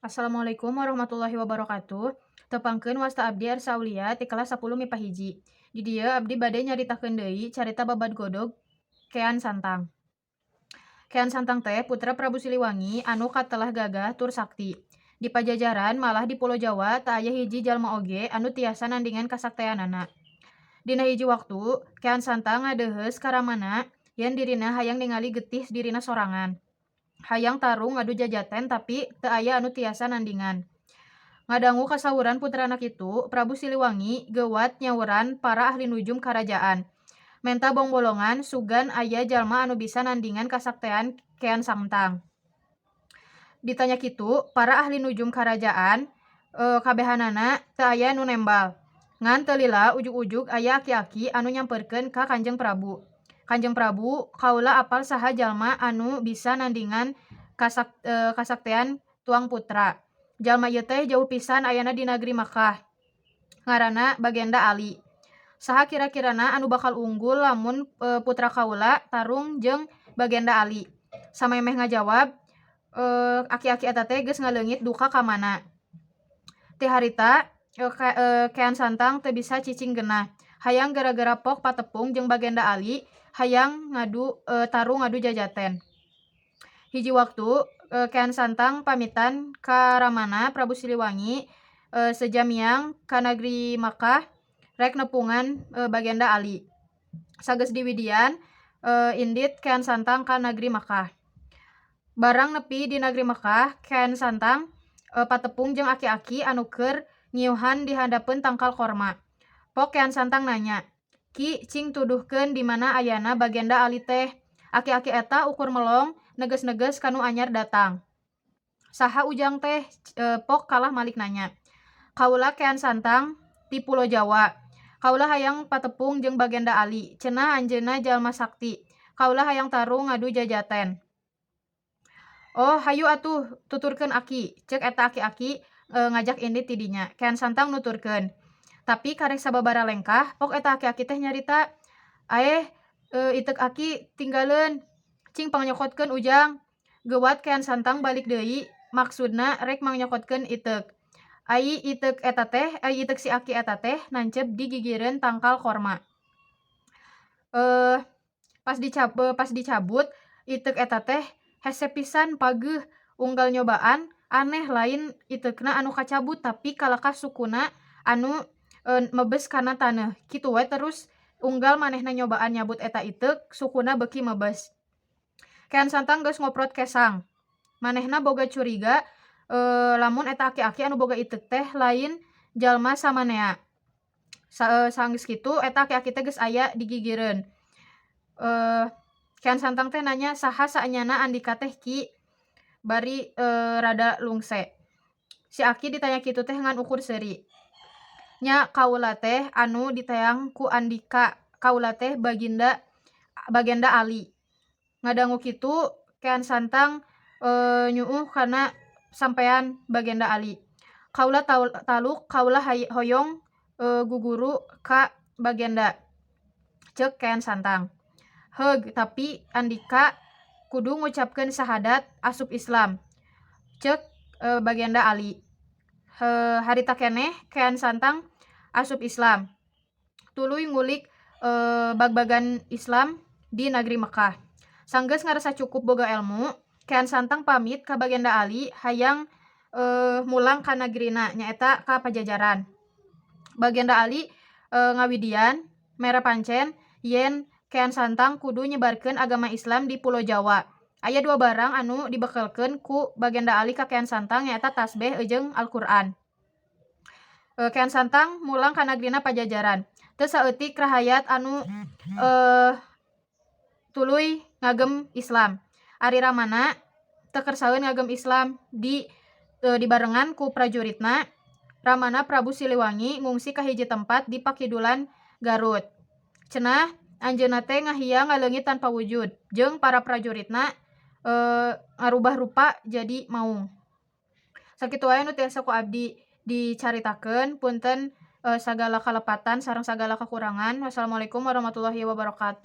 Assalamualaikum warahmatullahi wabarakatuh. Tepangkeun, wasta abdi Ersa Aulia ti kelas 10 MIPA 1. Di dieu abdi bade nyaritakeun deui carita babad godog Kean Santang. Kean Santang teh putra Prabu Siliwangi anu katelah gagah tur sakti. Di Pajajaran, malah di Pulo Jawa, teu aya hiji jalma oge anu tiasa nandingan kasakteanana. Dina hiji waktu, Kean Santang ngadeuheus ka ramana yen dirina hayang ningali getih dirina sorangan. Hayang tarung ngadu jajaten, tapi teu aya anu tiasa nandingan. Ngadangu kasauran putrana kitu, Prabu Siliwangi geuwat nyauran para ahli nujum karajaan. Menta bongbolongan sugan aya jalma anu bisa nandingan kasaktean Kean Santang. Ditanya kitu, para ahli nujum karajaan kabehanana teu aya nu nembal. Ngan teu lila ujug-ujug aya aki-aki anu nyamperkeun ka Kanjeng Prabu. "Kanjeng Prabu, kaula apal saha jalma anu bisa nandingan kasaktean tuang putra. Jalma ieu teh jauh pisan ayana di nagri Makkah. Ngaranna Bagenda Ali. Saha kira-kirana anu bakal unggul lamun putra kaula tarung jeung Bagenda Ali?" Samemeh ngajawab, aki-aki eta teh geus ngaleungit duka ka mana. Ti harita Kean Santang teu bisa cicing geunah. Hayang gara-gara pok patepung jeung Bagenda Ali, hayang tarung ngadu jajaten. Hiji waktu Kean Santang pamitan ka ramana Prabu Siliwangi seja miang ka nagri Makkah rek nepungan Bagenda Ali. Sageus diwidian, indit Kean Santang ka nagri Makkah. Barang nepi di nagri Makkah, Kean Santang patepung jeung aki-aki anu keur ngiuhan di handapeun tangkal korma. Pok Kean Santang nanya, "Ki, cing tuduhkeun di mana ayana Bagenda Ali teh?" Aki-aki eta ukur melong neges-neges ka nu anyar datang. "Saha ujang teh?" Pok kalah malik nanya. "Kaula Kean Santang ti Pulo Jawa. Kaula hayang patepung jeung Bagenda Ali. Cenah anjeunna jalma sakti. Kaula hayang tarung ngadu jajaten." "Oh, hayu atuh tuturkeun aki," ceuk eta aki-aki ngajak indit ti dinya. Kean Santang nuturkeun. Tapi karek sababaraha lengkah, pok eta aki-aki teh nyarita, "Aeh, iteuk aki tinggaleun. Cing pangnyokokeun ujang." Geuwat Kean Santang balik deui, maksudna rek mangnyokokeun iteuk. Ai iteuk eta teh, ai iteuk si aki eta teh nancep di gigireun tangkal korma. Pas dicabut, iteuk eta teh hese pisan, pageuh. Unggal nyobaan, aneh, lain iteukna anu kacabut, tapi kalakah sukuna anu mebes kana taneuh. Kitu we terus, unggal manehna nyobaan nyabut eta iteuk, sukuna beuki mebes. Kean Santang geus ngoprot kesang. Manehna boga curiga lamun eta aki-aki anu boga iteuk teh lain jalma samanea. Sanggeus kitu, eta aki-aki teh geus aya di gigireun. Kean Santang teh nanya, "Saha saenyana andika teh, Ki?" Bari rada lungse. Si aki ditanya kitu teh ngan ukur seuri. "Nya, kaula teh anu diteang ku andika, kaula teh Bagenda Ali." Ngadangu kitu, Kean Santang nyuuh kana sampean Bagenda Ali. "Kaula taluk, kaula hoyong guguru ka Bagenda," ceuk Kean Santang. "Heug, tapi andika kudu ngucapkeun sahadat asup Islam," ceuk Bagenda Ali. Harita keneh Kean Santang asup Islam. Tuluy ngulik bagbagan Islam di nagri Mekkah. Sanggeus ngarasa cukup boga elmu, Kean Santang pamit ka Bagenda Ali hayang mulang ka nagrina, nyaeta ka Pajajaran. Bagenda Ali ngawidian mere pancen yen Kean Santang kudu nyebarkeun agama Islam di Pulo Jawa. Aya dua barang anu dibekelkeun ku Bagenda Ali ka Kean Santang, nyaeta tasbeh jeung Al-Qur'an. Kean Santang mulang ka nagrina Pajajaran. Teu saeutik rahayat anu tuluy ngagem Islam. Ari ramana teu kersaeun ngagem Islam, dibarengan ku prajuritna. Ramana Prabu Siliwangi ngungsi ka hiji tempat di pakidulan Garut. Cenah anjeunna teh ngahiang ngaleungit tanpa wujud jeung para prajuritna ngarubah rupa jadi maung. Sakitu wae nu tiasa ku abdi dicaritakeun. Punten sagala kalepatan sareng sagala kakurangan. Wassalamualaikum warahmatullahi wabarakatuh.